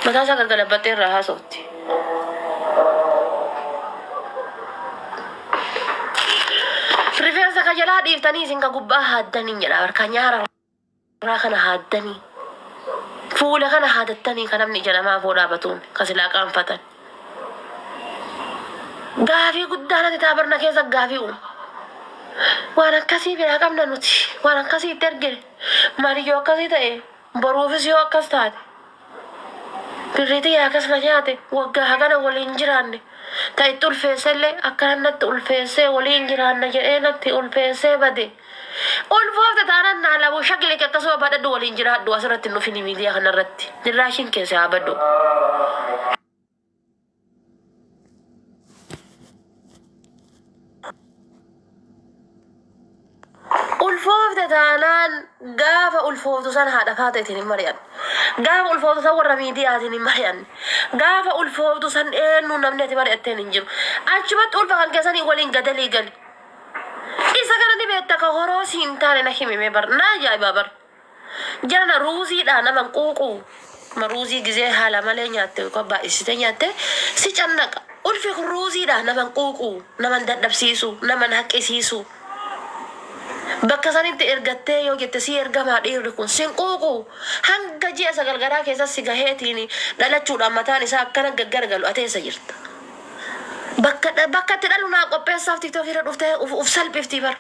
Mataa isaa gaggalabbattee irraa haasofti. Rifeensa ka jalaa dhiiftanii isin ka gubbaa haaddaniin jedha barka nyaara irraa kana haaddanii. Fuula kana haadattanii ka namni ija namaa afoo dhaabatuun ka silaa qaanfatan. Gaafii guddaa natti ta'a barna keessa gaafii uuma. Waan akkasii biraa qabna nuti. Waan akkasii itti ergine. Maaliyyoo akkasii ta'e boruufis yoo akkas taate. Birrii tiyya akkas na nyaate waggaa hagana waliin jiraanne. Ta itti ulfeessellee akkana natti ulfeessee waliin jiraanna jedhee natti ulfeessee bade. Ulfoofte taanaan naa labu shakli kee akkasuma badhadhu waliin jiraadhu asirratti hin dhufini miidiyaa kanarratti. Dirraashiin kee si haa badhu. Ulfoofte taanaan gaafa ulfooftu san haadha faateetiin hin mari'anne. Gaafa ulfooftu san warra miidiyaatiin hin mari'anne. Gaafa ulfooftu san eenyu namni ati mari'atteen hin jiru. Achumatti ulfa kan keessanii waliin gadalii gali. Isa kana ni beekta ka horoo si hin taane na himime bar. Na ajaa'ibaa bar. Jarana ruuziidhaa nama hin quuquu. Ma ruuzii gizee haala malee nyaatte yookaan baay'isitee nyaatte si cannaqa. Ulfi kun ruuziidhaa nama hin quuquu, nama hin dadhabsiisu, nama hin haqqisiisu. Bakka sanitti ergattee yoo jette si ergamaa dhiirri kun sin quuquu. Hanga ji'a 9 garaa keessa si gaheetiin dhalachuudhaan mataan isaa akkana gaggaragalu ati eessa jirta? Bakka bakka itti dhalu naa qopheessaaf tiktok irra dhuftee uf uf salphiftii bar.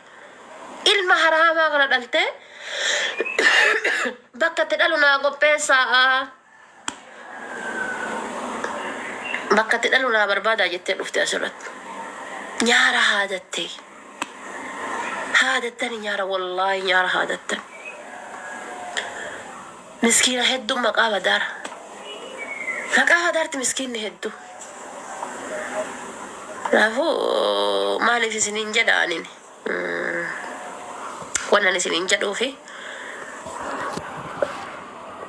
Ilma haraamaa kana dhaltee bakka itti dhalu naa qopheessaa. Bakka itti dhalu naa barbaadaa jettee dhufte asirratti. Nyaara haadattee. Haadattani nyaara wallaahi nyaara haadattan. Miskiina hedduun maqaa badaara. Maqaa badaarti miskiinni hedduu. Kanaafuu maaliif isiniin jedha anin wannan isiniin jedhuufi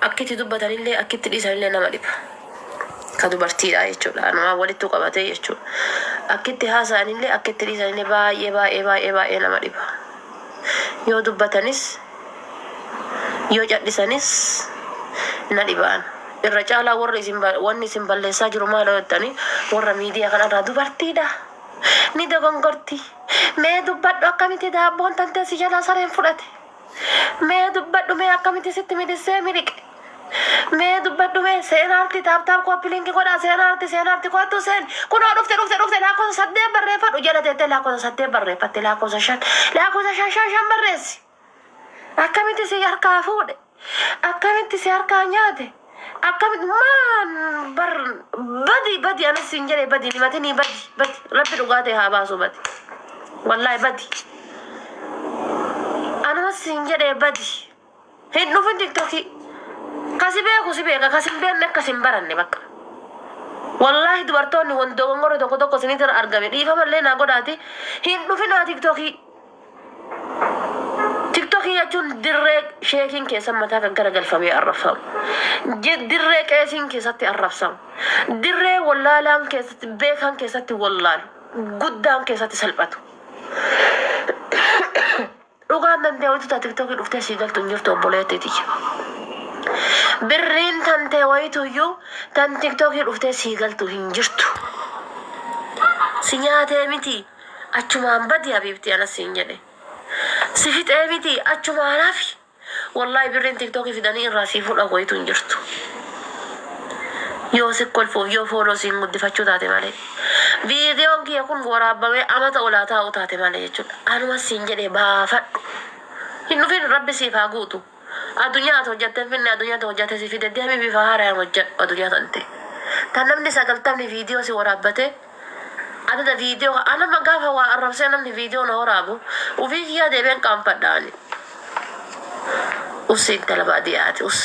akkitti dubbatanillee akkitti dhiisanillee nama dhiba. Ka dubartiidha jechuudha. Anumaa walittuu qabatee jechuudha. Akkitti haasa'anillee akkitti dhiisanillee baay'ee baay'ee baay'ee baay'ee nama dhiba. Yoo dubbatanis Yoo cadhisanis na dhibaan. Irra caalaa warri isin wanni isin balleessaa jiru maal yoo jettani warra miidiyaa kanarraa dubartiidha. Ni dogongorti. Mee dubbadhu akkamitti daabboon tantee si jalaa sareen fudhate. Mee dubbadhu mee akkamitti sitti midissee miliqe. Mee dubbadhu mee seenaarti taap taap kooppi liinki godhaa seenaarti seenaarti kottu seen kunoo dhufte dhufte dhufte lakkoofsa 8 barreeffadhu jala teettee lakkoofsa 8 barreeffatte lakkoofsa 5 lakkoofsa 5 5 5 barreessi. Akkamitti si harkaa fuudhe? Akkamitti si harkaa nyaate? Akkamitti maan bar badi badi anas siin jedhe badi nimatinii badi badi rabbi dhugaa ta'e haa baasu badi. Wallaahi badi. Anumas siin jedhe badi. Hin dhufin tiktokii. Kasi beeku si beeka kasi hin beekne akkas hin baranne bakka. Wallaahi dubartoonni wan dogongorri tokko tokko isinitti argame dhiifamallee naa godhaati hin dhufinaa tiktokii. Tiktokii jechuun dirree sheekiin keessa mataa gaggaragalfamee arrabsamu. Dirree qeesiin keessatti arrabsamu. Dirree wallaalaan keessatti beekaan keessatti wallaalu. Guddaan keessatti salphatu. Dhugaan tantee wayitu taa tiktokii dhuftee sii galtu hin jirtu obboleettii tiyya. Birriin tantee wayituyyuu tan tiktokii dhuftee sii galtu hin jirtu. Si nyaatee miti achumaan badi habiibtii anas siin jedhe. Si fixee miti achumaan hafi. Wallaahi birriin tiktokii fidanii irraa sii fuudhan wayitu hin jirtu. Yoo si kolfuuf yoo fooloo siin guddifachuu taate malee. Viidiyoon kiyya kun waraabamee amata olaa taa'u taate malee jechuudha. Anuma siin jedhe baafadhu. Hin dhufin rabbi siif haa guutu. Addunyaa ati hojjatte hin finne addunyaa ati hojjatte si fide deemi bifa haarayaan hojjadhu addunyaa tante. Tan namni sagaltamni viidiyoo si waraabbatee adada viidiyoo anama gaafa waa arrabsee namni viidiyoo na waraabu ufii kiyyaa deebi'een qaanfadha ani. Us intala baadiyyaati us.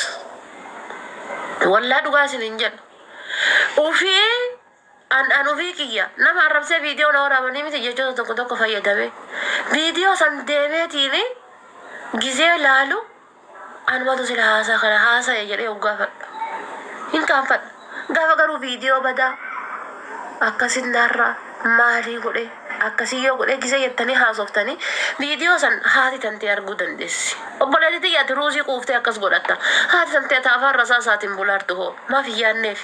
Wallaa dhugaa isin hin jedhu. Ufii an an ufii kiyya nama arrabsee viidiyoo na waraabanii miti jechoota tokko tokko fayyadame. Viidiyoo san deemeetiin gizee laalu anumatu sila haasaa kana haasa'e jedhee of gaafadha. Hin qaanfadha. Gaafa garuu viidiyoo badaa akkasin narraa maalii godhe Akkasii yoo godhee gisee jettanii haasoftanii viidiyoo san haati tantee arguu dandeessi. Obboleettii tiyya ati ruuzii quuftee akkas godhatta. Haati tantee ta afaan rasaasaatiin bulaartu hoo maaf hin yaanneef?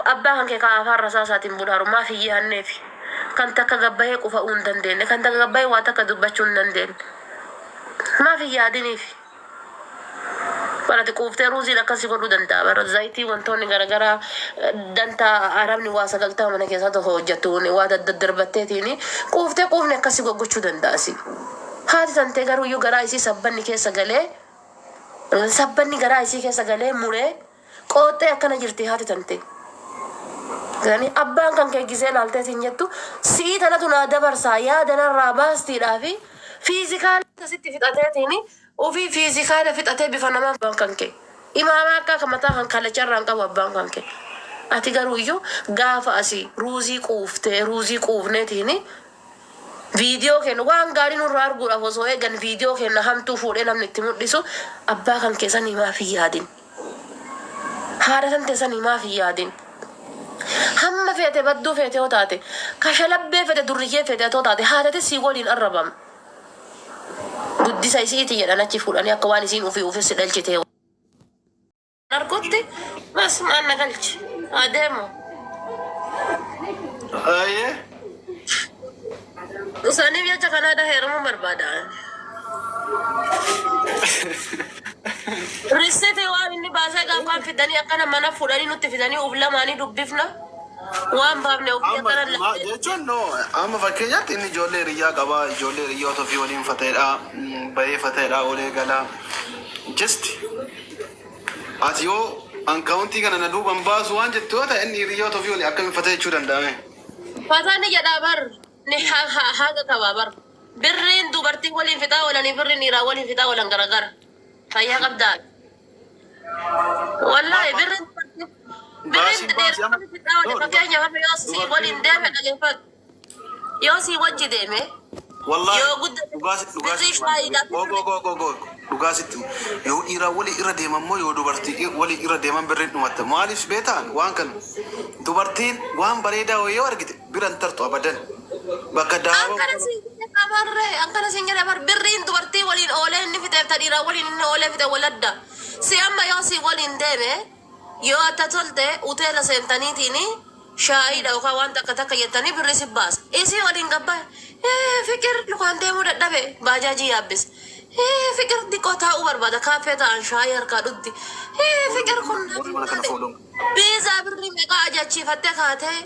Abbaa kan kee ka afaan rasaasaatiin bulaaru maaf hin yaanneef? Kan takka gabbahee qufa'uu hin dandeenne, kan takka gabbahee waa takka dubbachuu hin dandeenne. Maaf hin yaadiniif? Bar ati quuftee ruuziin akkas si godhuu danda'a. Bar zayitii wantoonni garagaraa dantaa arabni waa 90 mana keessaa tokko hojjettuun waa daddarbatteetiin quuftee quufni akkas si goggochuu danda'a si. Haati tantee garuu iyyuu garaa isii sabbanni keessa galee, sabbanni garaa isii keessa galee muree qooxxee akkana jirti haati tantee. Gani abbaan kan kee gisee laaltee siin jettu si'ii tanatu naa dabarsaa yaada narraa baastiidhaa fi fiizikaala sitti fixateetiin ofii fiizikaala fixatee bifa namaa abbaan kan kee. Imaamaa akka akka mataa kan kallacha irraa hin qabu abbaan kan kee. Ati garuu iyyuu gaafa asii ruuzii quuftee ruuzii quufneetiin viidiyoo kenna waan gaarii nurraa arguudhaaf osoo eegan viidiyoo kenna hamtuu fuudhee namni itti mul'isu, abbaa kan kee sanii maaf hin yaadin? Haadha tante sanii maaf hin yaadin? Hamma feete badduu feete yoo taate, kashalabbee fete, durriyyee feete yoo taate, haadhati sii waliin arrabam. Guddisa isiiti jedhan achi fuudhanii akka waan isiin ufii ufis si dhalchitee. Argutti bas maan na galchi. Adeemu. Ayyee. Isaaniif jecha Kanaadaa heerumuu barbaada. Rissitii waan inni baasee gaafaan fidanii akkana mana fuudhanii nutti fidanii uf lamaanii dubbifna. Waan baafne ofii Amma akkana jechuun no, amma fakkeenyaatti inni ijoollee hiriyyaa qaba, ijoollee hiriyyoota ofii waliin fateedha, bahee fateedha, olee galaa. Just ati yoo akkaawuntii kana na duuban baasu waan jettu yoo ta'e, inni hiriyyoota ofii waliin akkamiin fatee jechuu danda'ame? Fatani jedhaa bar ni haga qaba bar. Birriin dubartii waliin fixaa oolanii birriin dhiiraa waliin fixaa oolan garagara. Fayyaa qabdaa. Wallaahi birriin dubartii birriin Baasii baasii dhiiraa amma waliin fixaa no oolan, fakkeenyaaf amma yoo si waliin deeme, dhaggeeffadhu. Yoo si wajji deeme Wallaahi yoo guddate dhugaa birrii sitti shaayiidhaaf go go go go go dhugaa sitti, yoo dhiiraa walii irra deeman moo yoo dubartii walii irra deeman birriin dhumatta. Maaliif beetaan? Waan kana dubartiin waan bareedaa wayii yoo argite biran tartu abadan bakka daawwa. Akkana siin jedhe qabarree, akkana siin jedhe bar, birriin dubartii waliin oolee inni fixeef ta dhiiraa waliin inni oolee fixe waladda. Si amma yoo si waliin deeme, yoo atta tolte hoteela seentaniitiin shaayiidha yookaan waan takka takka jettanii birri si baasa. Isii waliin gabbaa "Fiqir, lukaan deemuu dadhabe," baajaajii yaabbis. "Fiqir, xiqqoo taa'uu barbaada," kaaffee ta'an shaayii harkaa dhutti. "Fiqir, kun Warri mana kana fooloo. Biizaa birrii meeqa ajachiifattee kaatee,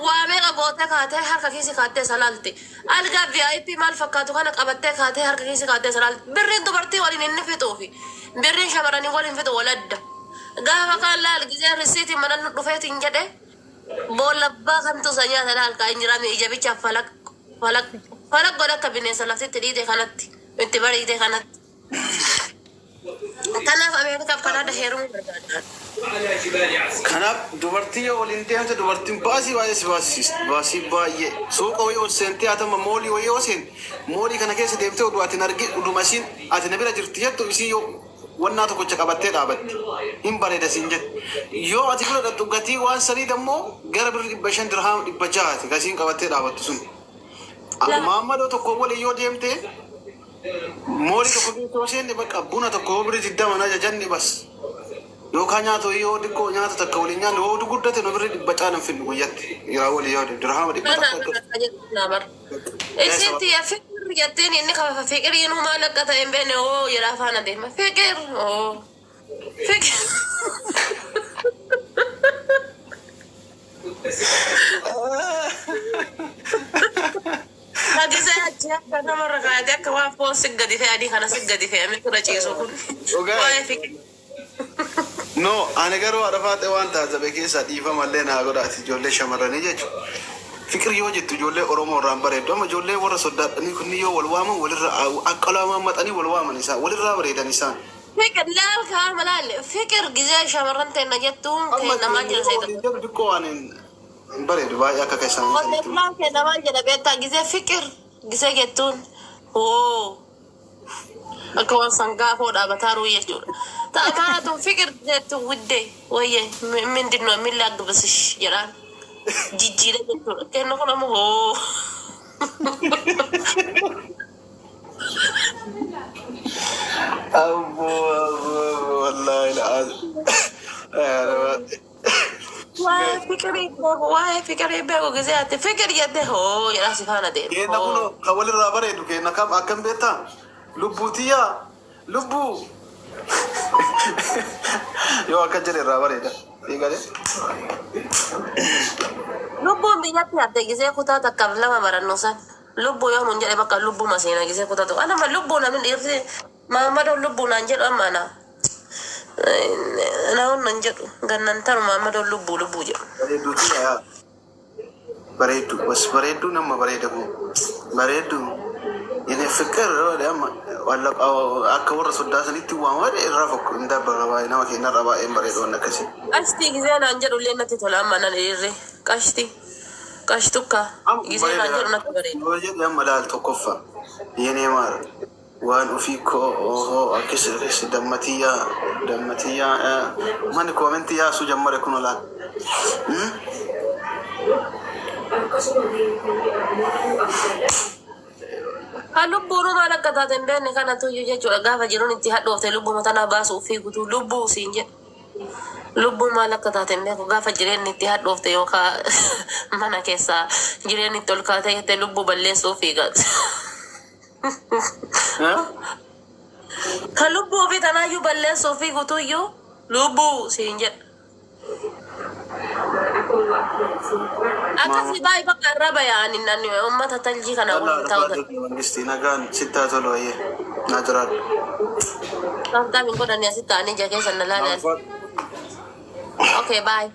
waa meeqa gootee kaatee harka kiisi kaattee salaalti. Algaa VIP maal fakkaatu kana qabattee kaatee harka kiisi kaattee salaalti. Birriin dubartii waliin inni fixuufi birriin shamarranii waliin fixu waladda. Gaafa kaan laal gisee risiitiin mana nu dhufeetiin jedhe boolla abbaa kamtu isa nyaata laal kaa hin jiraame ija bicha falaq falaq falaq godha akka bineensa laftitti dhiite kanatti itti bariite kanatti. Kanaaf Ameerikaaf Kanaada heerumuu barbaada. Kanaaf dubartii yoo waliin deemte, dubartiin baasii baay'ee si baasisiisti. Baasii baay'ee. Suuqa wayii ol seentee haa ta'u, moolii wayii yoo seente, moolii kana keessa deemtee oduu ati hin argin, uduma isiin ati na bira jirti jettu, isii yoo wannaa tokkocha qabattee dhaabatti. Hin bareeda siin jette. Yoo ati bira dhaqxu gatii waan sanii dammoo gara birri 500, dirhaama 600ti gasiin qabattee dhaabattu sun. Maammadoo tokko waliin yoo deemte, moolii tokko keessa yoo seenne, bakka buna tokko yoo birri 20 na jajanni bas. Yookaan nyaata yoo xiqqoo nyaata takka waliin nyaanne yoo guddate nu birri 100 caalan finnu guyyatti. Dhiiraa walii yoo dirhaama dhibba Kana takka akka jedhu bar. Isitti yaa fiqir jetteen, inni kafa fiqiriin maal akka ta'e hin beekne oo jedha afaan adeema. Fiqir oo fiqir. Hagisee achi akka namarra kaayatee akka waan foon si gadi fe'e adii kana si gadi fe'ame tura ciisu kun. Dhugaa. Waa'ee fiqir. No, ani garuu haadha faaxee waan taasifabe keessaa dhiifamallee naa godhaati, ijoollee shamarranii jechuudha. Fiqir yoo jettu ijoollee Oromoo irraan bareeddu. Amma ijoollee warra soddaadhanii kunni yoo wal waaman walirra akka lamaan maxanii wal waaman, isaan walirraa bareedan isaan. Fiqir laal kaama laal fiqir gisee shamarran teenna jettuun Amma kennamaa jira yoo seeta. waliin jedhu xiqqoo waan hin bareedu baay'ee akka isaanii Qotee sanitti. bulaan kennamaa jedha beektaa, gisee fiqir gisee jettuun hoo akka waan sangaa foo dhaabataa ruu jechuudha. Ta'amaara tun fiqir jettu widde wayye mindinno min laagbisish jedhaan jijjiira jechuudha. Kennu kun ammoo hoo. Abboo abboo wallaahi la'aas. Waa'ee fiqirii beeku, waa'ee fiqirii beeku gisee ati fiqir jette hoo jedhaa si faana deema. Keenna kun kan walirraa bareedu keenna kam akkam beektaa? Lubbuu tiyyaa lubbuu yoo akka jedhe irraa bareeda. Eegalee. Lubbuun biyyatti hafte gisee kutaa takkaaf lama barannu san. Lubbuu yoo nun jedhe bakka lubbuu maseena gisee kutaa tokko. Anama lubbuu namni dhiirri maammadoon lubbuu naan jedhu amma ana. Naawwan nan jedhu gannan taru maammadoon lubbuu lubbuu jedhu. Bareedduu tiyya yaa. Bareedduu bas bareedduu nama bareeda kun bareedduu. Inni fiqir amma akka warra soddaa sanitti waan waan irraa fokku hin dabbara baay'ee nama keenya irraa baay'een bareedu waan akkasii. Qashtii gisee naan jedhu illee natti tola amma nan dhiirri. Qashtii. Qashtukka. Gisee naan jedhu natti bareeda. Yoo jedhe amma laal tokkoffaa yenee maara waan ofii koo ohoo akkas akkas dammatiyyaa dammatiyyaa manni koomentii yaasuu jammare kun laal. Ha lubbuun maal akka taate hin beekne kana tuyyuu jechuudha. Gaafa jiruun itti hadhoofte lubbuma tanaa baasuuf fiigutu lubbuu siin jedha. Lubbuun maal akka taate hin beeku gaafa jireenyi itti hadhoofte yookaan mana keessaa jireenyi itti ol kaatee jettee lubbuu balleessuuf fiigaati. Kan lubbuu ofii tanaayyuu balleessuuf fiigutuyyuu lubbuu siin jedha. Akkasii baay'ee bakka irra baya'anii namni uummata taljii kana waliin ta'uu danda'u. Mangistii nagaan sittaa tolu wayyee naa jiraadhu. Taaf hin godhanii asitti ta'anii ija keessa na laalan. Okay, bye.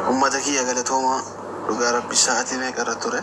Uummata kiyya galatoomaa dhugaa rabbi sa'aatii meeqa irra ture?